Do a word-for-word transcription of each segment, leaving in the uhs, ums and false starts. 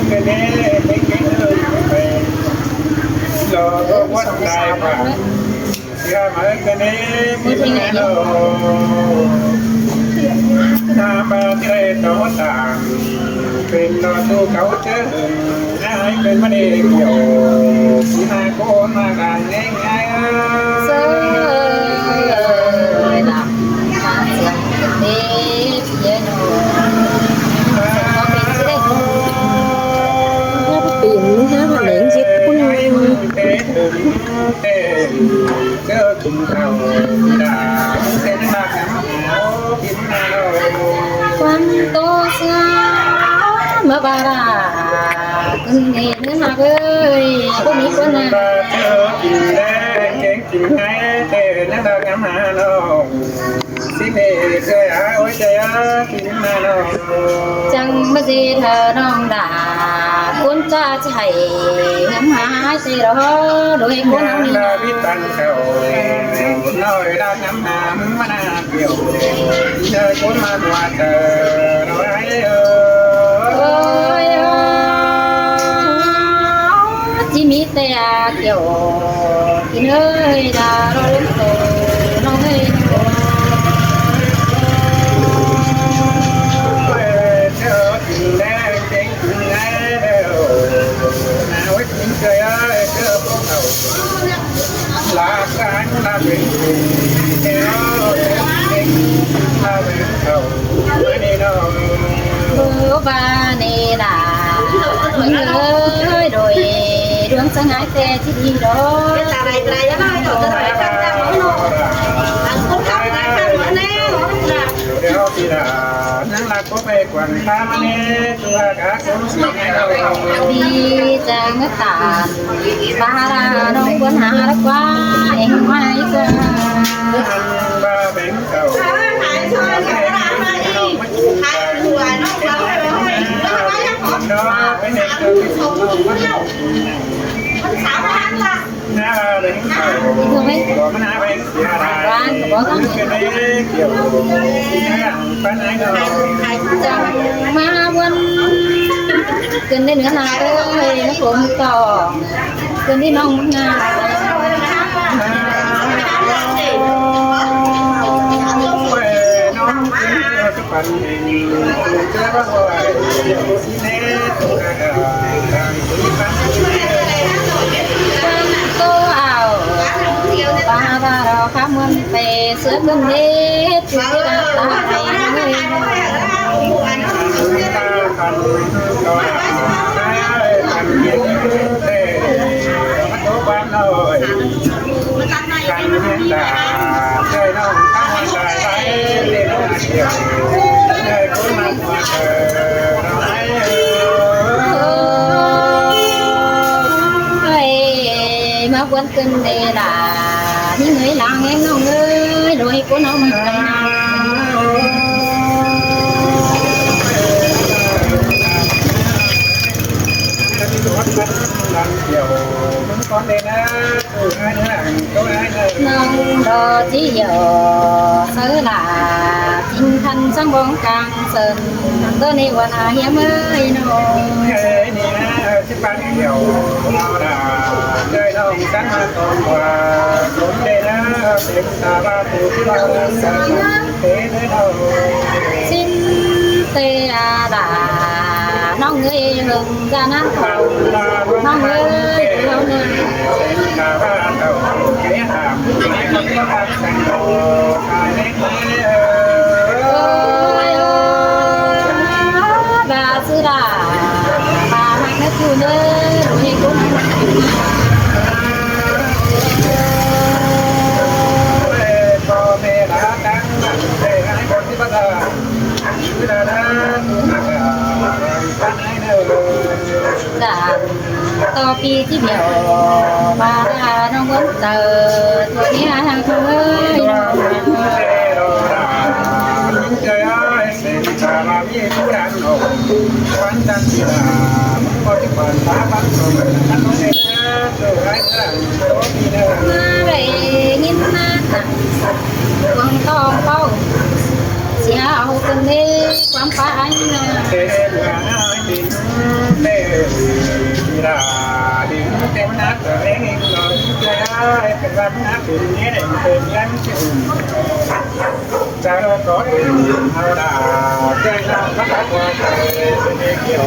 Cái nế, cái, cái nư, cái, lo, lo, quát tai mà. Cái mà cái nế, cái nế, lo. Nam ba cái này tao tạm. Bên lo tu cáo chứ. Ai bên mà đi kiểu. Mà cô mà đang nghe nghe. Sơ, ơi, làm. Làm sướng. Cái nế, cái nế, lo. Sướng có bên chứ đấy. Nó có tiền, nó có lén giết con. Quan tô xa mà bà bà. Cưng nế, nế mà ơi, có mỹ quan à. Chính vì thế áo ôi trời ơi, chính mà nó. Chăng mà gì thờ nong đã, cuốn cha chạy, ngắm hái tê đó, đôi cuốn áo là biết tàn khẩu, nói đã ngắm hà, mưng mà nà kiểu, giờ cuốn mà đùa thờ, nói ơi. Ôi ơi, chỉ mỹ tê à, kiểu, Ơi, đã lo lắm rồi, nó hay. Bơ ba nê nà, ơi, đôi, đuông sớng ái tê. Đi đó. Đi chàng ngất tàn, ba ra nông buôn hàng rất quá, em mai cơ. Đó, cái này. Bình thường ấy. Quán của bố con. Má buôn. Cần đến nữa là ơi, nó cũng to. Cần đến nông. Tô ảo, ba ba đó khắp muôn bề, sướng muôn nết, chú cái đàn ta này. Ơi, má buôn cưng đây là những người làng em nông ơi, đôi của nó mà. Nông đó chỉ dở sớ là chính thân trong bóng căng sơn, tôi này còn à hiếm ơi nô. Cái này là cái bát kiểu nó là nơi nông sản mà tôi qua, cũng đây là cái ta ba tụ ba là sản thế nơi nông. Xin tê à đã nông người hương ra nắng thầu, nông người hương. Ôi, ôi, bà sư đà, bà hăng nét thu nơ, rồi cũng Dạ, to pi chứ biểu bà là nó muốn tờ, thôi nhé, hàng không ơi. Trời ơi, sẽ đi xa mà biết phú đàn nổ, quan tâm gì là có cái phần phá bắn của mình, nó không thể. Má vậy nhìn má tặng quảng to bao. Xia hậu cưng đê quảng phá anh nè. Đi ra đi, cái mắt nó lên, nó đi chơi, cái mắt nó thì nhé, để mình chơi nhắn chứ. Chào có đi, hao đà, cái là bắt đầu qua trời, cái kiểu,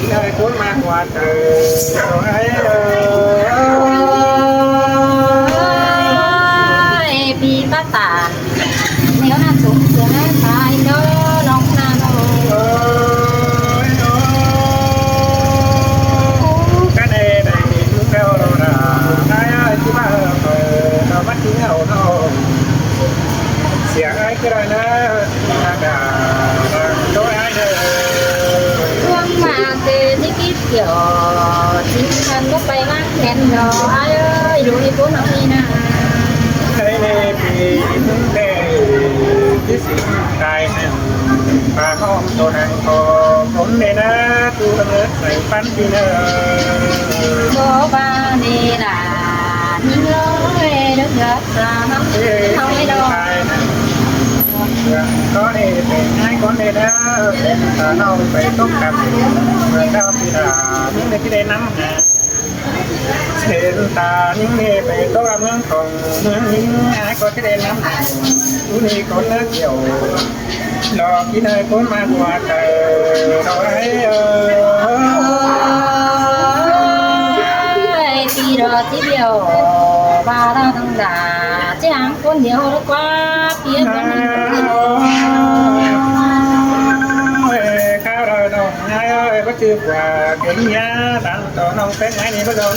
nơi cuốn mang qua trời, rồi ấy, ờ, Ôi, pi bát tả. Nếu là chúng sướng ấy, phải nhớ lòng là rồi. Ôi, ôi. Cái này này thì cũng đâu đâu là, ai ơi, chứ mà, ờ, nó bắt chứ hậu nó. Siang ai cứ đòi nó, à, cả, à, tôi ai nữa. Hương mà kê ní kít kiểu, chính thân có bay mát khen nó, ai ơi, đuổi bốn nó đi nè. Cái này thì cũng kê, chứ sự tai nè. Bà con tôi hàng có, con này nè, tôi hàng phải phân đi nè. Có ba này là những lối nước ngập. Không ấy đâu. Có đi, phải hai con đi đó. Nó phải tốt cặp. Mà tao thì là những cái đây nắm. Thế ta những đi phải tốt làm hướng còn hướng những ai có cái đây nắm. Tú đi con nước kiểu. Lo ký nơi cuốn ma của trời, lo ấy ơi. Ôi, tí đó tí điều, ba đang thằng già, chứ hàng cuốn nhiều nó quá, phía bên Ôi, khao đòi nông ai ơi, bắt chư quả kính nhá, đang tỏ nông phép ngay đi bắt đầu.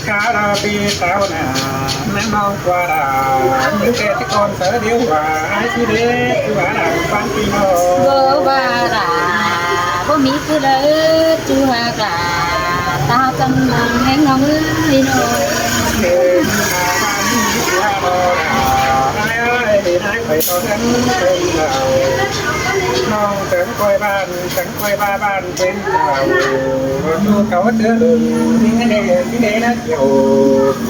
Khao đòi pi tao nè, nắng nông qua đà, những kẻ chứ con sớ điếu hòa, ai chứ đế, chứ hòa đà, quan pi nô. Bơ ba đà, bơ mi cứ đỡ, chứ hòa cả, ta chân lòng hẹn nông ơi nô. Ai ơi, thì ai phải có gắn thêm vào. Nông trắng coi bàn, trắng coi ba bàn. Bên đảo, tu cáo chứa đựng, những cái này, cái này nó kiểu,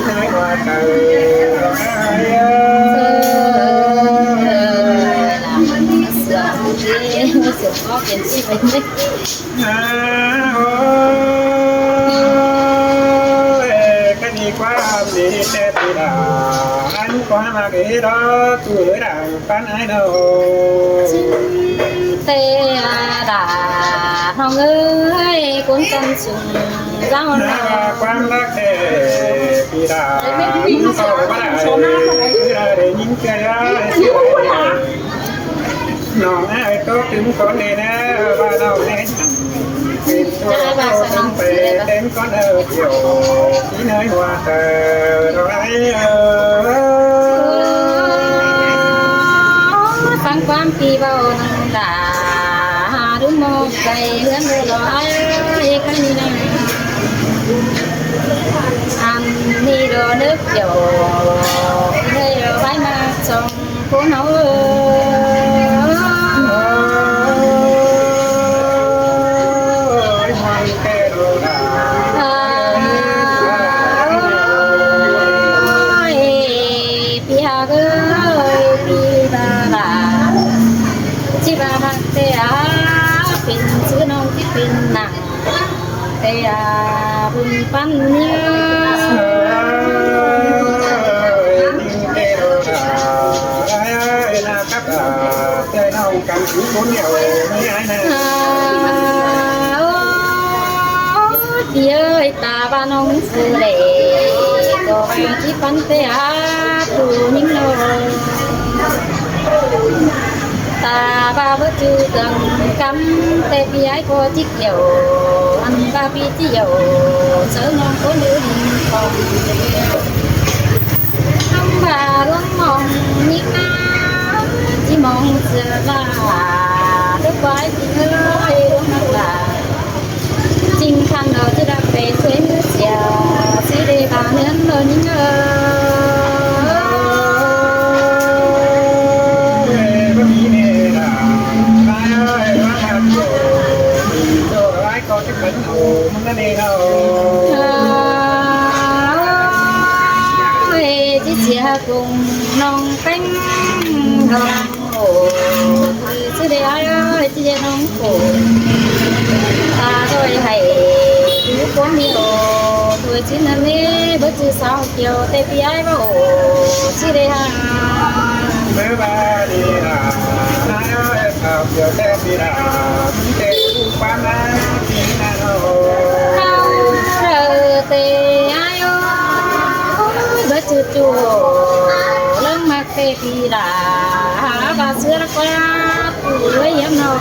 cái này hoa trời, ai ơi. Sửa có tiền gì vậy? À, ôi, cái gì quá, gì thế thì là, anh quá mà cái đó, tuổi đã Pán ai đâu. Chính tê à đà nông ơi, cuốn chân sùng rau nà. Quan đắc thế, pi đà, mung cầu bá đà, pi đà để nhìn kia ya, nông ai tốt tính con đi nè, ba đâu nè. Ôi, phắng quán pi bao nông đà, hà đúng mô cây hương đô lo ai, cái này nè. Ăn đi đô nước kiểu, đây đô bái mà trồng. Cô nấu ơi. Ôi, pi hạc ơi, pi bà bà. Chị bà bà tê à, pin chứ nông chị pin nặng. Tê à, bưng păn nhá. Ôi, pi đô đà, ai ơi, na cắp đà, tê nông cắn cứ bốn nhiều, mấy ai nè. À, ôi, pi ơi, ta ba nông sư lệ, có ba chí păn tê à, tu những nông. Ta ba bớt chư tường cắm, tê pi ai có chích dầu, ăn ba pi chích dầu, sớ ngon có lưới đi phòng. Hăm ba luống mong nhík ná, chỉ mong sửa là, đứa quái thì hơi luống nắng là. Chính khăn đó chứ đã về thuế nước dẻo, sẽ để bà nướng lơ những ơi. Ôi, bác Mỹ này là, ba ơi, bác Hàn Quốc, mình cho bác có cái phấn hậu, mong cái này hậu. Ôi, chị chị cùng nông canh, đó là Ôi, chứ đây ai ơi, chứ đây nông khổ. Hảư, hảư, ꞌcốn đi ổ, đuổi chín năm ế, bớt chữ sáu kiểu, tê pi ai bảo ổ, chứ đây hả? Bơ ba đi hả? Ai ơi, sao kiểu tê pi hả? Tê pi quan á, đi hả? Tao, tê ai ơi, bớt chữ chủ, lưng mặc tê pi hả? Hả, bà xưa đã qua, ui, hiếm nào.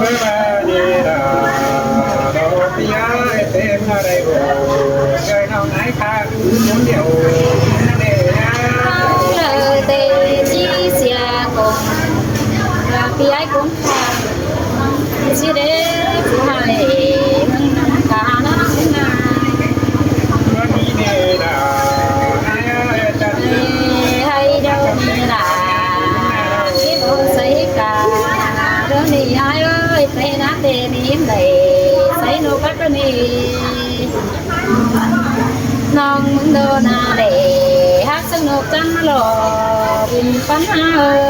Bơ ba đi hả? Đâu pi ai, tê mà đây ổ, chơi nào nái ta. Lơ tê pi sia ꞌcốn, pi ai ꞌcốn ta, ꞌchí đé, ꞌchí hả lê, ꞌmứng nẳng cá nẳng ꞌmứng nẳng. Ê, hảư đâu đi lả, ꞌchí báu sáy cá, đâu đi ai ơi, tê nả tê ꞌnị đảy, sáy ꞌnộ cắp ꞌnị. ꞌNọng ꞌmứng đô nả đảy, hák săng ꞌnộc chăn lỏ, bun păn hả ơi.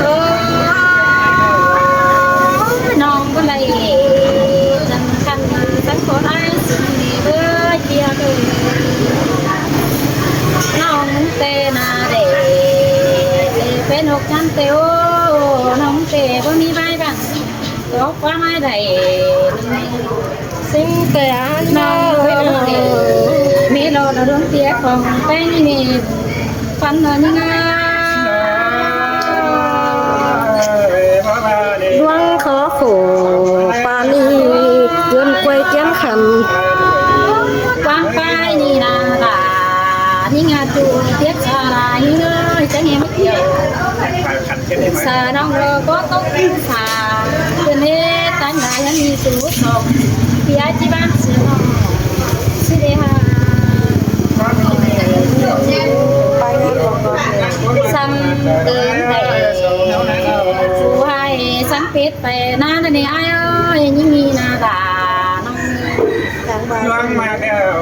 Ôi, ꞌnọng báu đảy, chắng khăn săng khổ ai, sưng đi bơ chia đôi. ꞌNọng tê nả đảy, tê pên ꞌnộc chăn tê ô, ꞌnọng tê báu ꞌmí bai băng. Có quá mai đảy. Sưng tê ăn ꞌnọng báu đảy. Mê lo nó đốn tía khong peng ꞌnị. Păn nó ꞌnị ngá. ꞌLuống khó khổ, pá ꞌnị, ꞌdơn quay kiến khăn. Quang pai ꞌnị nả lả, ꞌnị ngá tu tiết sa lả, ꞌnị ngá chắng em kiêu. Sa ꞌnọng lo có tốc sa, ꞌcốn ế tán lai hăn ꞌnị tu sông, pi ai ꞌchí bang sương ꞌnọng. Sư đê ha. Săng tớn đảy. Su hai săng pết pay nả nả ꞌnị ai ơi, ꞌnị ꞌmí nả đả. ꞌLuống ꞌmá đéo,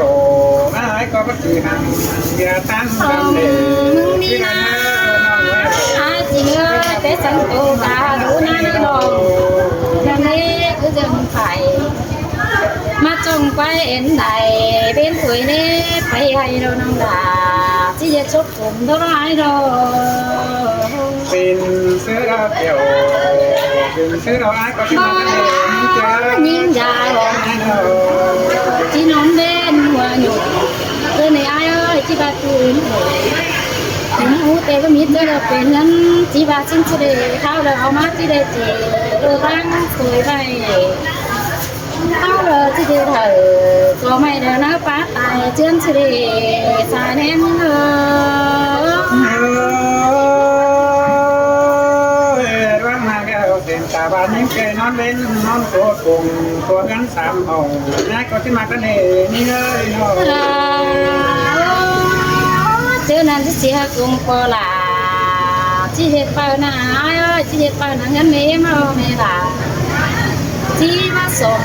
ꞌmá ai có báu cứ hăng, ꞌviạk tán săng đảy. ꞌMứng ꞌmí nả, ai ꞌchí ơi, pết săng tô cá, đu nả nả ꞌnọng. Nả ꞌnị ꞌcứ dưng phải. ꞌMá chông quay ên đảy, pên thuế ꞌnị, pay hảư đô ꞌnọng đả, ꞌchí dệt sốp sốm đô ꞌnọng ai đô. Pên sư đao kiêu, pên sư đao ai có ꞌchí ꞌmá đảy, ꞌnhính dai, ꞌchí ꞌnón ꞌvến hua nhục. Tơ ꞌnị ai ơi, ꞌchí ꞌva tu ꞌnị. ꞌMú ú tê báu ꞌmí tơ đao pên ꞌnặn, ꞌchí ꞌva sưng ꞌchí đảy, tháo đao au ꞌmá ꞌchí đảy ꞌchí, đô bang sôi ꞌvạy. Tháo đao ꞌchí đảy thảu, có mai đao nả pá tai, ꞌchướn ꞌchí đảy, sa ꞌnén ơ. Ôi, ꞌluống ꞌmá đéo, pên ta ba ꞌnhính kê ꞌnón ꞌvến, ꞌnón tô cùng, tô gắn sam hồng, nái có ꞌchí ꞌmá cá nê, ꞌnị ơi, ꞌnọ. Chứ ꞌnặn ꞌchí sia cùng pô lả, ꞌchí ꞌdệt pau nả, ai ơi, ꞌchí ꞌdệt pau nả ꞌngớn mê ꞌmá mê lả. ꞌChí ꞌmá sốm,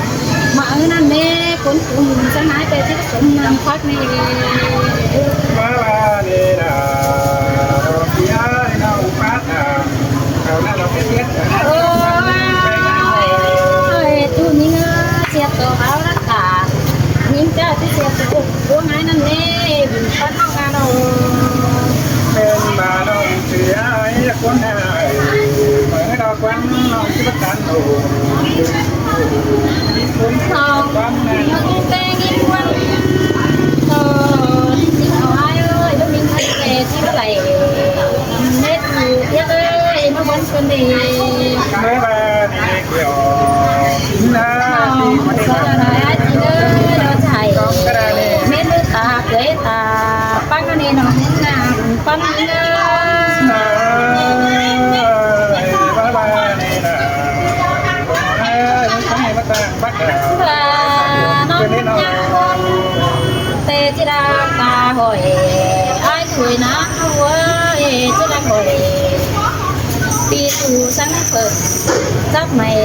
ꞌmá ư ꞌnặn ꞌmé, ꞌcốn cúng, săng ải tê ꞌchí ꞌmá sốm nẳng phắc ꞌnị. Bơ ba đi đả, pi ai ꞌnọng pát đả, khảu ꞌnặn ꞌnọng pết pết. Ôi, ꞌchu ꞌnhính ơi, sia tô báo đắc đả, ꞌnhính ꞌchạ ꞌchí sia tô, ꞌluống ai ꞌnặn ꞌnị, bun păn ꞌnọng ngà đô. Pên ba ꞌnọng sia ai ꞌcốn ai, mơ đao quán ꞌnọng ꞌchí bắt cán đô. Khong ꞌnọng tê ꞌnhính quán. Ơ, ꞌnhính au ai ơi, báu ꞌmí ꞌnặn tê ꞌchí báu đảy. Mết ꞌnị, yá ơi, ꞌmá bón xuân đi. Bye bye, đi kiêu. Nà, ꞌnị, ꞌnị, sa ꞌnị, ai ꞌchí ơi, đao chảy. Mết ꞌnị ta, cưới ta, păng ꞌnị ꞌnọng nà, păng ꞌnị. Bye bye, đi nà. Ơ, bye bye, bye bye. Và ꞌnọng ꞌnhắng ꞌcốn tê ꞌchí đa ta hỏi, ai tuổi ꞌnạ ꞌhụ ơi, ꞌchí đa hỏi. Pi tu săng phở, chắc mày,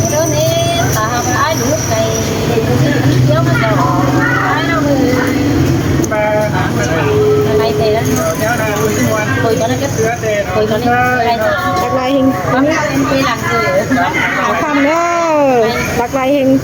ꞌchớ ꞌnị ta và ai đủ cày, ꞌchí ꞌnhắng thiếu ꞌmá tỏ, ai ꞌnọng ơi. Và ꞌnọng ơi, Lắc lai ꞌhéng. Khăm ꞌnớ. Lắc lai ꞌhéng.